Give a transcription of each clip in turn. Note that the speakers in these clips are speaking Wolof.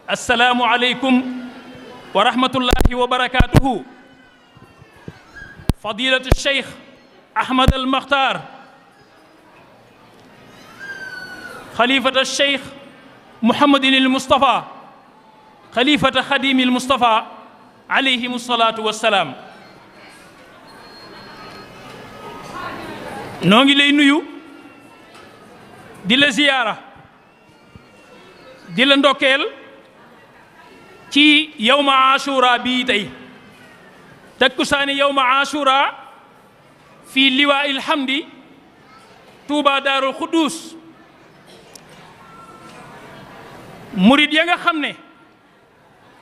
السلام عليكم ورحمة الله وبركاته. فضيلة الشيخ أحمد المختار خليفة الشيخ محمد المصطفى خليفة خديم المصطفى عليهم الصلاة والسلام. نونغي لي نيو دي لا زيارة دي لا ndokkel ci yawma ashura bii tey takkusaani yawma ashura fii liwaa il hamdi Touba Daarul Xuddus. murid ya nga xam ne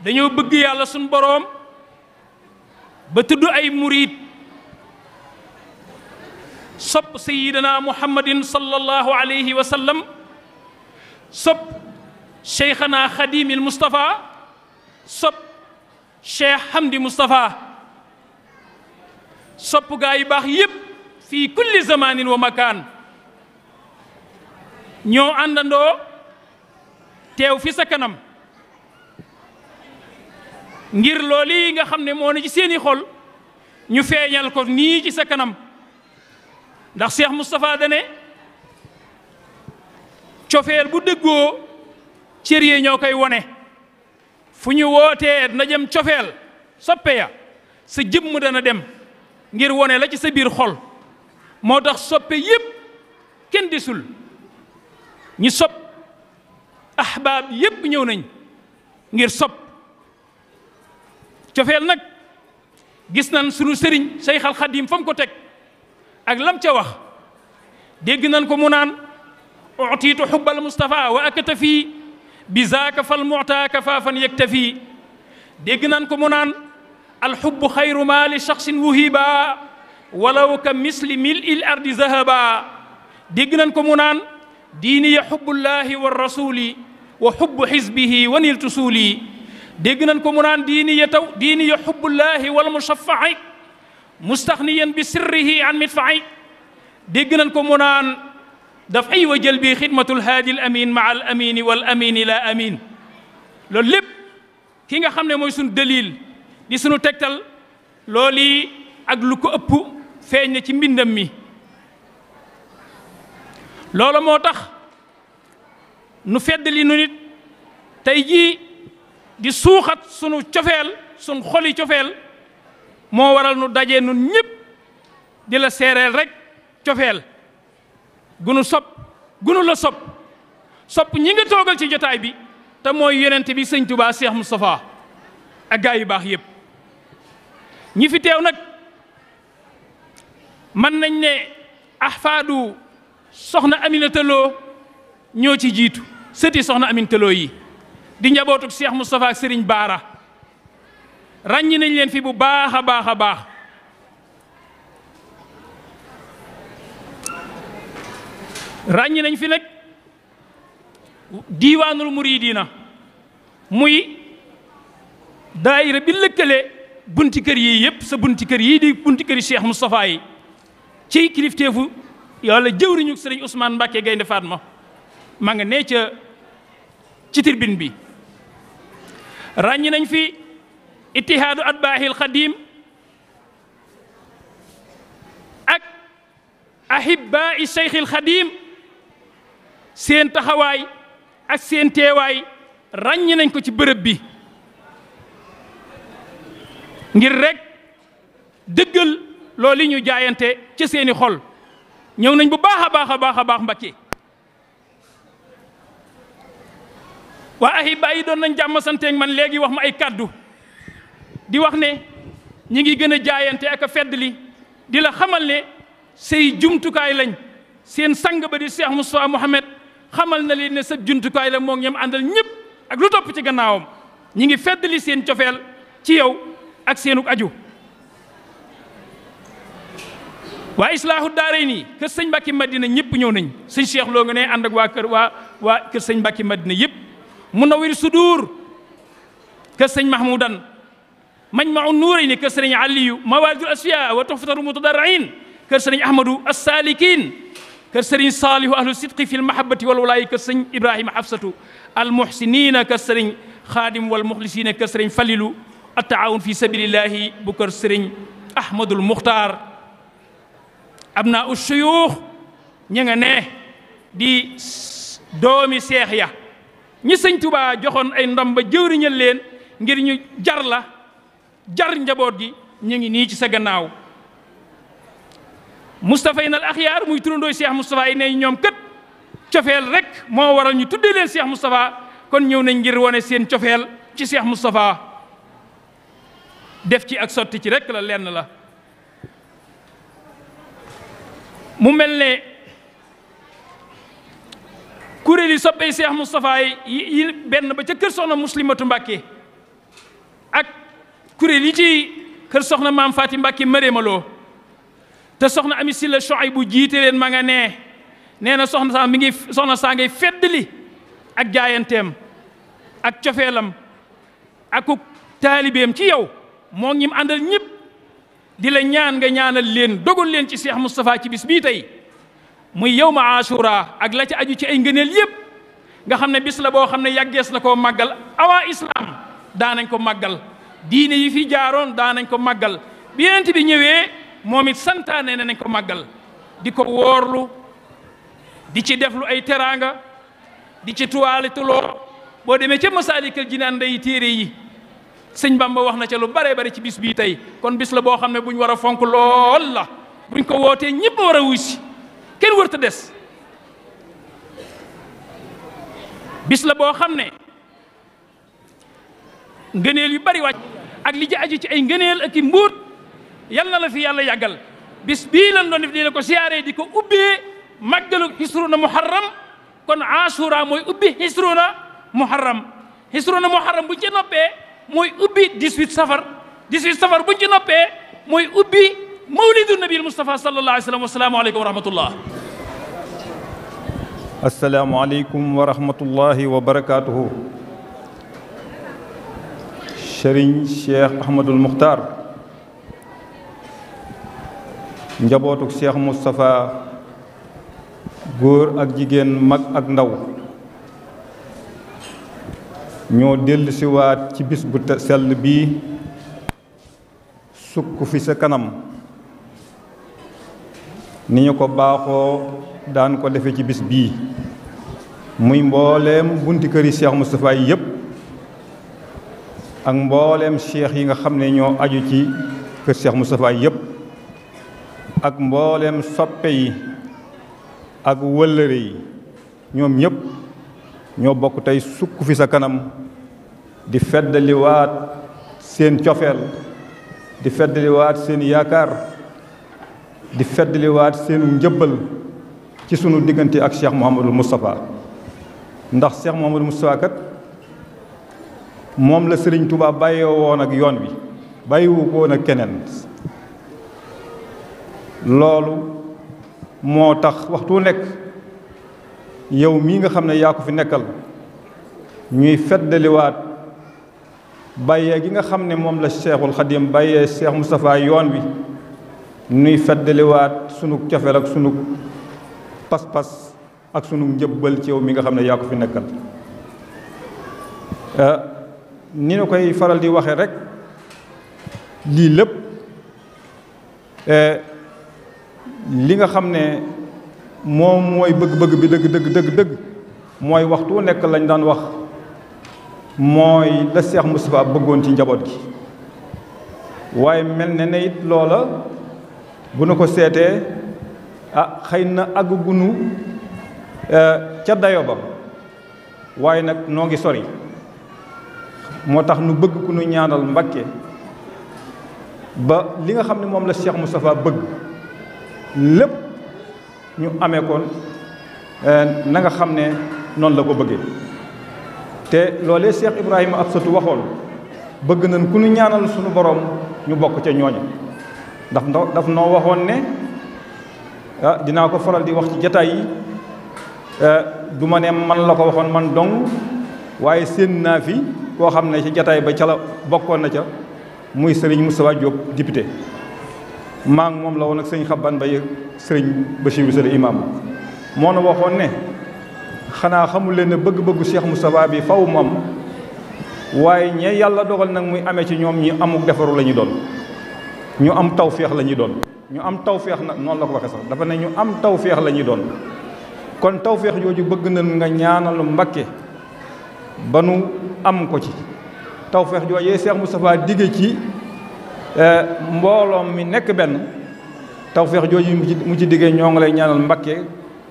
dañoo bëgg yàlla suñ boroom ba tudd ay murid sopp sayyidina muhammadin sallallahu alayhi wa sallam sopp cheikhana xadimil Mustafa sopp Cheikh Hamdi Moustapha sopp gaa yi baax yépp fii kulli zamanin wa makaan ñoo àndandoo teew fi sa kanam ngir loolu yi nga xam ne moo ne ci seeni xol ñu feeñal ko nii ci sa kanam ndax Cheikh Moustapha dane cofeel bu dëggoo cër yi ñoo koy wone fu ñu wootee na jëm cofeel soppe ya sa jëmm dana dem ngir wone la ci sa biir xol moo tax soppe yépp kenn desul ñi sopp ahbaab yépp ñëw nañ ngir sopp cofeel nag gis nañ sunu sëriñ Cheikh Al Khadim fa mu ko teg ak lam ca wax dégg nañ ko mu naan utiitu xubbal Mustafa wa aktafi bi zaaka fal mu'taa kafaafan yaktafi dégg nañ ko mu naan alxubbu xayru maa li shaxsin wuhiba walaw ka misli mil il ardi zahaba dégg nañ ko mu naan diini ya xubbullahi wa rasuli wa xubbu xisbihi wa niltu suuli dégg nañ ko mu naan diini ya xubbullahi wal mushaffa'i mustaxniyan bi sirrihi an midfa'i dégg nañ ko mu naan dafay wa jël bi xidmatul haadi al amin maa al amini wal amini la amin loolu lépp ki nga xam ne mooy sunu dalil di sunu tegtal loolu ak lu ko ëpp feeñ na ci mbindam mi loolu moo tax nu feddali nu nit tey jii di suuxat sunu cofeel sunu xoli cofeel moo waral nu daje nun ñëpp di la seereel rek cofeel gunu la sopp ñi nga toogal ci jotaay bi te mooy yonent bi sëñ Touba Cheikh Moustapha ak gaa yu baax yépp ñi fi teew nag mën nañ ne ahfaadu soxna Aminata Lo ñoo ci jiitu sëti soxna Aminata Lo yi di njabootuk Cheikh Moustapha ak Serigne Baara ràññi nañ leen fi bu baax a baax a baax ràññi nañ fi nag diiwaanul muridiina muy daayira bi lëkkale bunti kër yii yëpp sa bunti kër yii di bunti kër yi Cheikh Moustapha yi ci kilifteefu yàlla jëwriñu sëriñ Ousmane Mbacke Gaynde Fatma maa nga nee ca ci tribune bi ràññi nañ fi ittihaadu atbaahil xadim ak ahibbaai Cheikhil Xadim seen taxawaay ak seen teewaay ràññi nañ ko ci bërëb bi ngir rek dëggal loolu ñu jaayante ci seeni xol ñëw nañ bu baax a baax a baax a baax Mbakke waa ahibaa yi doon nañ jàmm santeeg man léegi wax ma ay kàddu di wax ne ñi ngi gën a jaayante ak a feddli di la xamal ne say jumtukaay lañ seen sang ba di Cheikh Moustapha Mohamed xamal na leen ne sa jumtukaay la moo ñam àndal ñëpp ak lu topp ci gannaawam ñi ngi feddli seen cofeel ci yow ak seenuk aju waa islaahu daaray nii kër sëñ Mbàkke Madina ñëpp ñëw nañ sëñ Cheikh Lo nga ne ànd ak waa kër sëñ Mbàkke Madina yëpp Munawwir Sudur kër sëñ Mahmoudan Majma'u Nuurayni kër sëriñ Aliyu Mawaadul Asfiya wa Tuhfatul Mutadarriin kër sëriñ Ahmadou As-Salikin kër sëriñ Saalihu ahlu sidqi fil mahabbati wal walaayi kër sëriñ Ibrahima Hafsatu al muhsinina kër sëriñ xaadim wal muxlisina kër sëriñ Falilu attaawun fi sabilillahi bu kër sëriñ Ahmadul Muxtaar abnaa u suyuux ñi nga ne di doomi seex ya ñi sëñ Tuubaa joxoon ay ndam ba jëwriñal leen ngir ñu jar njaboot gi ñu ngi nii ci sa gannaaw Moustapha yi nal axyaar muy turandooy Cheikh Moustapha yi ne ñoom kët cofeel rek moo waral ñu tuddee leen Cheikh Moustapha kon ñëw nañ ngir wane seen cofeel ci Cheikh Moustapha def ci ak sotti ci rek la lenn la mu mel ne kuréel yi soppee Cheikh Moustapha yi benn ba ca kër soxna Muslimatu Mbàkke ak kuréel yi ci kër soxna maam Faati Mbàkke Mareemaloo te soxna Ami Silla Shuaybu jiite leen ma nga nee na soxna saa ngay feddali ak jaayanteem ak cofeelam ak taalibeem ci yow moo ñim àndal ñëpp di la ñaan nga ñaanal leen dogal leen ci Cheikh Moustapha ci bis bii tey muy yawma Ashura ak la ci aju ci ay ngëneel yëpp nga xam ne bis la boo xam ne yàggees na koo màggal avant islam daanañ ko màggal diine yi fi jaaroon daanañ ko màggal bi yonent bi ñëwee moom it santaane nañ ko màggal di ko woorlu di ci deflu ay teraanga di ci tuwaalituloo boo demee ca Masaalikul Jinaan day téere yi sëñ Bamba wax na ca lu bare bare ci bis bii tey kon bis la boo xam ne buñ war a fonk lool la buñ ko wootee ñëpp war a wuy si kenn wërta des bis la boo xam ne ngëneel yu bari wàcc ak li ci aju ci ay ngëneel ak i mbuut yal na la fi yàlla yàggal bis bii lan doon def di la ko siyaaree di ko ubbee màggalu Hisruna Muharram kon Ashura mooy ubbi Hisruna Muharram buñ ci noppee mooy ubbi 18 safar buñ ci noppee mooy ubbi mawlidu nabil Mustafa sallallahu alayhi wa sallam. Assalaamu aleykum wa rahmatullah. Assalaamu aleykum wa rahmatullahi wa barakaatuhu. Sëriñ Cheikh Ahmadul Muxtaar njabootuk Cheikh Moustapha góor ak jigéen mag ak ndaw ñoo dellusiwaat ci bis bu sell bii sukk fi sa kanam ni ñu ko baaxoo daan ko defe ci bis bii muy mbooleem bunti kër yi Cheikh Moustapha yi yépp ak mbooleem cheikh yi nga xam ne ñoo aju ci kër Cheikh Moustapha yi yépp ak mbooleem soppe yi ak wëllëre yi ñoom ñépp ñoo bokk tey sukk fi sa kanam di feddaliwaat seen cofeel di feddaliwaat seen yaakaar di feddaliwaat seenu njëbbal ci sunu diggante ak Cheikh Mouhamadul Moustapha ndax Cheikh Mouhamadul Moustapha kat moom la Sëriñ Tuubaa bàyyee woon ak yoon wi bàyyiwu ko woon ak keneen loolu moo tax waxtu nekk yow mii nga xam ne yaa ko fi nekkal ñuy feddaliwaat bàyyee gi nga xam ne moom la Cheikhul Khadim bàyyee Cheikh Moustapha yoon wi ñuy feddaliwaat sunu cofeel ak sunu pas-pas ak sunu njëbbal ci yow mi nga xam ne yaa ko fi nekkal ni ñu koy faral di waxe rek lii lépp li nga xam ne moom mooy bëgg-bëgg bi dëgg mooy waxtu nekk lañ daan wax mooy la Cheikh Moustapha bëggoon ci njaboot gi waaye mel ne it loola bu nu ko seetee xëy na àggugunu ca dayo ba waaye nag noo ngi sori moo tax nu bëgg ku nu ñaanal Mbàkke ba li nga xam ne moom la Cheikh Moustapha bëgg lépp ñu amee koon na nga xam ne noonu la ko bëggee te loolee Cheikh Ibrahima Absatu waxoon bëgg nañ ku nu ñaanal suñu borom ñu bokk ca ñooña ndax daf noo waxoon ne dinaa ko faral di wax ci jataay yi du ma ne man la ko waxoon man dong waaye séen naa fi koo xam ne ci jataay ba ca la bokkoon na ca muy sëriñ Moustapha Diop député maa ngi moom la woon ak sëñ Xaban Bay sëriñ Bachir Sall imam moo na waxoon ne xanaa xamul leen ne bëgg-bëggu Cheikh Moustapha bi faw mu am waaye ñe yàlla dogal nag muy amee ci ñoom ñi amuk defaru la ñuy doon, ñu am tawféex la ñuy doon. ñu am tawféex nag noonu la ko waxee sax dafa ne ñu am tawféex la ñuy doon. kon tawféex jooju bëgg nañ nga ñaanal Mbakke ba nu am ko ci. tawféex joojee Cheikh Moustapha digge ci mbooloom mi nekk benn, tawféex jooju mu ci diggee ñoo ngi lay ñaanal Mbakke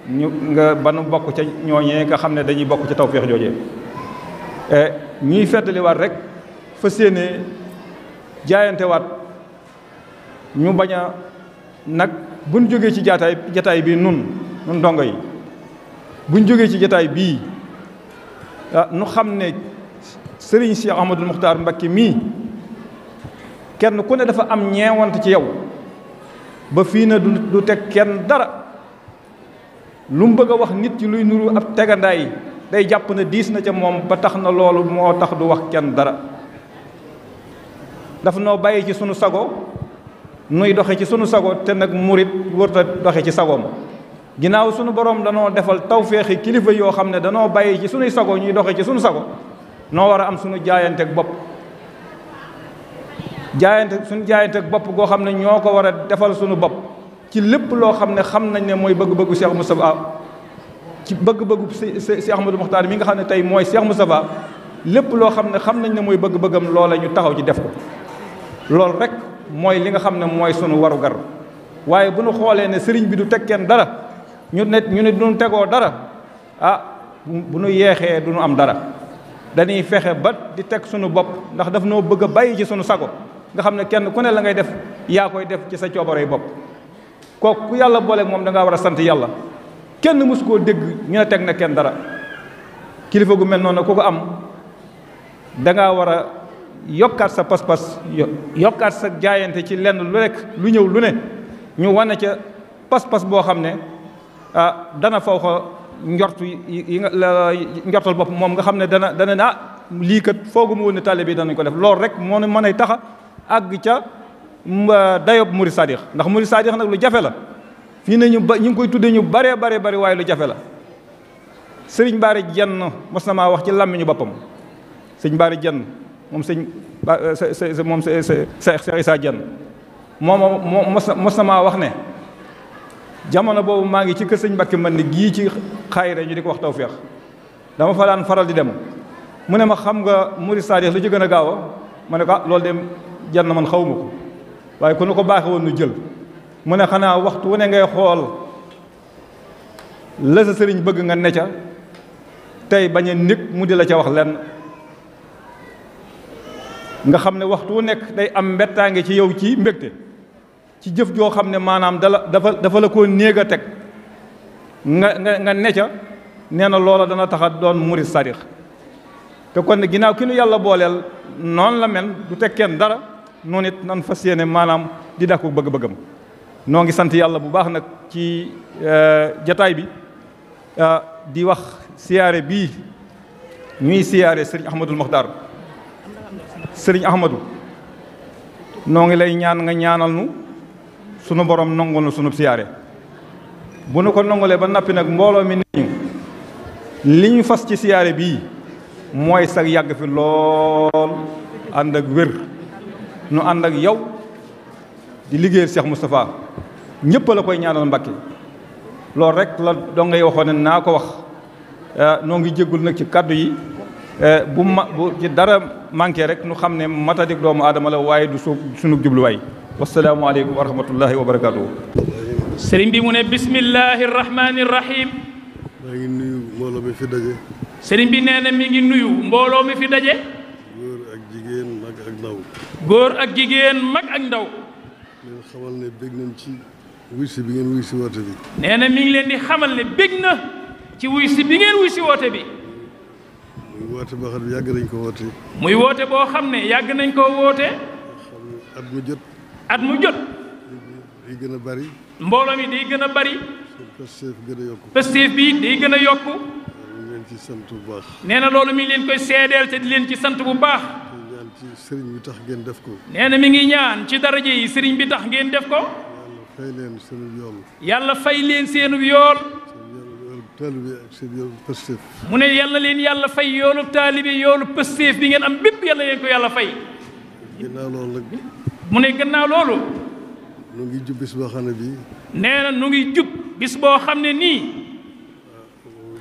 ñu nga ba nu bokk ca ñooñee nga xam ne dañuy bokk ci tawféex joojee. ñuy feddaliwaat rek fas yéene jaayantewaat ñu bañ a nag buñ jógee ci jataay bii nun ndongo yi buñ jógee ci jataay bii nu xam ne Serigne Cheikh Ahmadou Mokhtar Mbacké mii kenn ku ne dafa am ñeewant ci yow ba fii na du teg kenn dara lu mu bëgg a wax nit ci luy nuru ab tegandaay day jàpp ne diis na ca moom ba tax na loolu moo tax du wax kenn dara. dafa noo bàyyi ci sunu sago nuy doxe ci sunu sago te nag murit wërta doxe ci sagoom ginnaaw sunu borom danoo defal tawféexi kilifa yoo xam ne danoo bàyyi ci sunuy sago ñuy doxe ci sunu sago noo war a am sunu jaayanteeg bopp suñu jaayanteeg bopp goo xam ne ñoo ko war a defal sunu bopp ci lépp loo xam ne xam nañ ne mooy bëgg-bëggu Cheikh Moustapha ci bëgg-bëggu Cheikh Ahmadou Mokhtar mi nga xam ne tey mooy Cheikh Moustapha lépp loo xam nañ ne mooy bëgg-bëggam loola ñu taxaw ci def ko loolu rek mooy li nga xam ne mooy sunu waru gar waaye bu nu xoolee ne sëriñ bi du teg kenn dara ñu ne duñu tegoo dara bu nu yeexee du nu am dara dañuy fexe ba di teg sunu bopp ndax daf noo bëgg a bàyyi ci sunu sago nga xam ne kenn ku ne la ngay def yaa koy def ci sa coobare bopp kooku ku yàlla booleeg moom da ngaa war a sant yàlla kenn mësu koo dégg ñu ne teg na kenn dara kilifa gu mel noonu ku ko am da ngaa war a yokkaat sa pas-pas yokkaat sa jaayante ci lenn lu rek lu ñëw lu ne ñu wane ca pas-pas boo xam ne dana faw xa njortu yi nga njortal bopp moom nga xam ne dana ne lii kat foogu mu woon ne taalibe bi danañ ko def loolu rek moo mën a taxa àgg ca dayob murid sadix ndax murid sadix nag lu jafe la fii ne ñu ngi koy tuddee ñu bare waaye lu jafe la sëriñ Baari Jenn mos na maa wax ci làmmiñu boppam sëñ Baari Jenn moom Cheikh Issa Jenn moom mos na maa wax ne jamono boobu maa ngi ci kër sëñ Mbakke man ni gii ci xaayire ñu di ko wax tawfeex dama fa daan faral di dem mu ne ma xam nga murid sadix lu ci gën a gaaw a ma ne ko loolu de Jenn man xawma ko waaye ku nu ko baaxe woon nu jël mu ne xanaa waxtu wu ne ngay xool la sa sëriñ bëgg nga ne ca tey bañ a nekk mu di la ca wax lenn nga xam ne waxtu wu nekk day am mbettaange ci yow ci mbégte ci jëf joo xam ne maanaam dafa la koo néeg a teg nga ne ca nee na loola dana tax a doon murid sadix te kon ne ginnaaw ki nu yàlla booleel noonu la mel du teg kenn dara noonu it nan fas yéene maanaam di dàkku bëgg-bëggam noo ngi sant yàlla bu baax nag ci jataay bi di wax siyaare bii ñuy siyaare sëriñ Ahmadul Mokhtar sëriñ Ahmadu noo ngi lay ñaan nga ñaanal nu sunu borom nongul nu sunu siyaare bu nu ko nongulee ba nappi nag mbooloo mi nit ñu li ñu fas ci siyaare bii mooy sag yàgg fi lool ànd ak wér nu ànd ak yow di liggéeyal Cheikh Moustapha ñëpp la koy ñaanal Mbakke loolu rek la doo ngay waxoon ne naa ko wax noo ngi jéggul nag ci kàddu yi bu ci dara manqué rek nu xam ne matadik doomu aadama la waaye du sunu jubluwaay wasalaamualeykum wa rahmatullahi wa barakaatuhu. sëriñ bi mu ne bismillahi rahmaani rahim. maa ngi nuyu mbooloo mi fi daje. sëriñ bi nee na mi ngi nuyu mbooloo mi fi daje. góor ak jigéen mag ak ndaw. góor ak jigéen mag ak ndaw. leen xamal ne bég nañ ci wuy si bi ngeen wuy si woote bi. nee na mi ngi leen di xamal ne bég na ci wuy si bi ngeen wuy si woote bi. muy woote boo xam ne yàgg nañ ko woote. muy woote boo xam ne yàgg nañ koo woote. xam ne at mu jot. at mu jot. day gën a bari. mbooloo mi day gën a bari. Pastef gën a yokku. Pastef bi day gën a yokku. ñu ngi leen ci sant bu baax. nee na loolu mi ngi leen koy seedeel te di leen ci sant bu baax. di ñaan ci sëriñ bi tax ngeen def ko. nee na mi ngi ñaan ci daraje yi sëriñ bi tax ngeen def ko. yàlla fay leen seenub yool. yàlla fay leen seenub yool. taalibe ak seen yoonu pësteef. mu ne yal na leen yàlla fay yoonu taalibe yoonu pësteef bi ngeen am bépp yal na leen ko yàlla fay. ginnaaw loolu nag. mu ne gannaaw loolu. nu ngi jub bis boo xam ne bii. nee na nu ngi jub bis boo xam ne nii.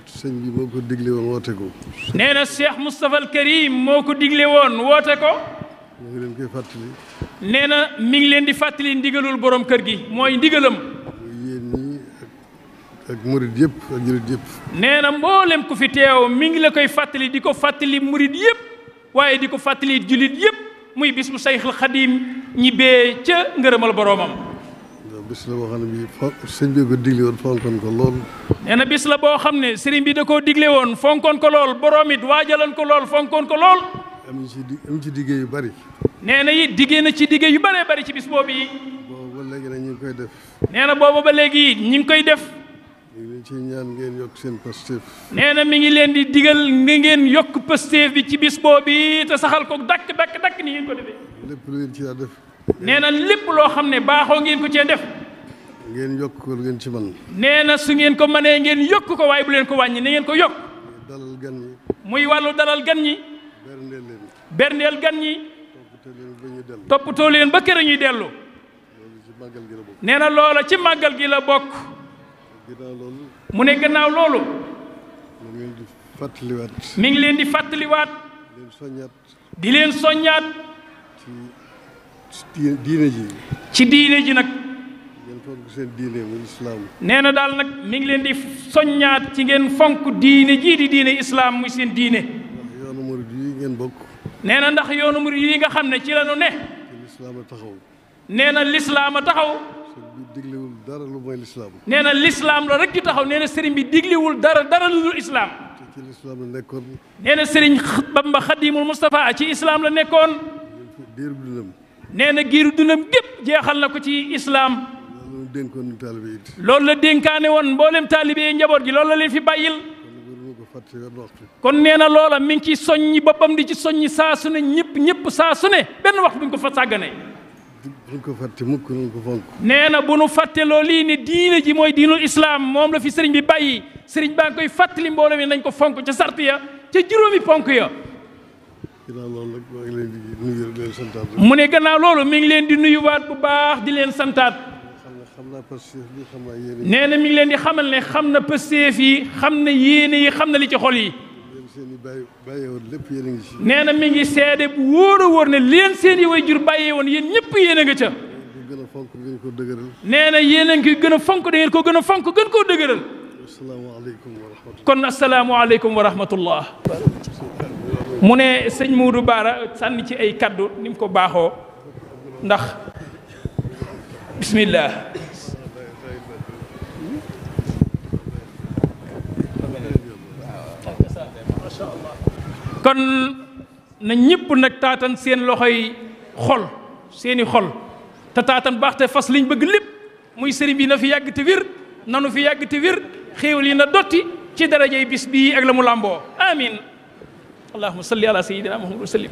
sëñ bi moo ko digle woon woote ko. nee na Cheikh Moustapha al Karim moo ko digle woon woote ko. ñu ngi leen koy fàttali. nee na mi ngi leen di fàttali ndigalul borom kër gi mooy ndigalam. yéen ñii ak murid yëpp ak julit yëpp. nee na mboolem ku fi teew mi ngi la koy fàttali di ko fàttali murid yëpp waaye di ko fàttali julit yëpp muy bis bu Sayxul Xadim ñibbee ca ngërëmal boromam. waaw bis la boo xam ne bii sëñ bi ko digle woon fonkoon ko lool. nee na bis la boo xam ne sëriñ bi da koo digle woon fonkoon ko lool borom it waajaloon ko lool fonkoon ko lool. am ci diggé yu bari. nee na it diggée na ci diggé yu bëree bëri ci bis boobu yi. boobu ba léegi nag ñu ngi koy def. nee na boobu ba léegi ñi ngi koy def. ñu ngi leen ciy ñaan ngeen yokk seen pastéef. nee na mi ngi leen di digal nga ngeen yokk pastéef bi ci bis boobu te saxal ko dakk ni ngeen ko defee. lépp lu ngeen ci daa def. nee na lépp loo xam ne baaxoo ngeen ko cee def. ngeen yokk ko lu ngeen ci man. nee na su ngeen ko mënee ngeen yokk ko waaye bu leen ko wàññi na ngeen ko yokk. dalal gan ñi. muy wàllu dalal gan ñi. berndeel leen. berndeel gan ñi. toppatoo leen ba ñu dellu. toppatoo leen ba kër ñuy dellu. loolu ci màggal gi la bokk. nee na loola ci màggal gi la bokk. ginnaaw loolu. mu ne gannaaw loolu. mu ngi leen di fàttaliwaat. mi ngi leen di fàttaliwaat. leen soññaat. di leen soññaat. ci diine ji. ci diine ji nag. ngeen fonk seen diine muy islaam. nee na daal nag mi ngi leen di soññaat ci ngeen fonk diine jii di diine islaam muy seen diine. ndax yoonu murid yi ngeen bokk. nee na ndax yoonu murid yi nga xam ne ci la ñu ne. ci lislaam a taxaw. nee na lislaam a taxaw. sëñ bi diglewul dara lu mooy lislaam. nee na lislaam la rek ci taxaw nee na sëriñ bi digliwul dara lu dul islaam. te ci lislaam la nekkoon. nee na sëriñ Bamba Xadimul Moustapha ci islaam la nekkoon. diirub dundam. nee na giiru dundam gépp jeexal na ko ci islaam. loolu la dénkoon ñu taalibe yi it. loolu la dénkaane woon mboolem taalibe yi njaboot gi loolu la leen fi bàyyil. ko fàtte wenn waxtu. kon nee na loola mi ngi ci soññi boppam di ci soññi saa su ne ñëpp saa su ne benn waxtu bu ñu ko fa sàggane. buñ ko fàtte mukk nañ ko fonk. nee na bu nu fàtte loo lii ne diine ji mooy diinul islaam moom la fi sëriñ bi bàyyi sëriñ baa ngi koy fàttali mbooloo mi nañ ko fonk ca sart ya ca juróomi ponk ya. ginnaaw loolu nag maa ngi leen di nuyu di leen santaat. mu ne gannaaw loolu mi ngi leen di nuyuwaat bu baax di leen santaat. xam naa pastéef bi xam naa yéene. nee na mi ngi leen di xamal ne xam na pastéef yi xam na yéene yi xam na li ci xol yi. yéen seen i bàyyi woon lépp yéen a ngi ci. nee na mi ngi seede bu wóor a wóor ne leen seen i way jur bàyyee woon yéen ñëpp yéen a nga ca. ngeen ko gën a fonk ngeen ko dëgëral. nee na yéen a ngi gën a fonk da ngeen ko gën a fonk gën koo dëgëral. asalaamaaleykum wa rahmatulah. kon asalaamualeykum wa rahmatullah. mu ne sëñ Moudou Bara sànni ci ay kaddu ni mu ko baaxoo ndax bismillah. kon na ñëpp nag taatan seen loxoy xol seeni xol te taatan baax te fas liñ bëgg lépp muy sëriñ bi na fi yàgg te wér nanu fi yàgg te wér xéewal yi na dotti ci darajay bis bii ak la mu làmboo amin allahumma salli ala sayyidina muhammad wa sallim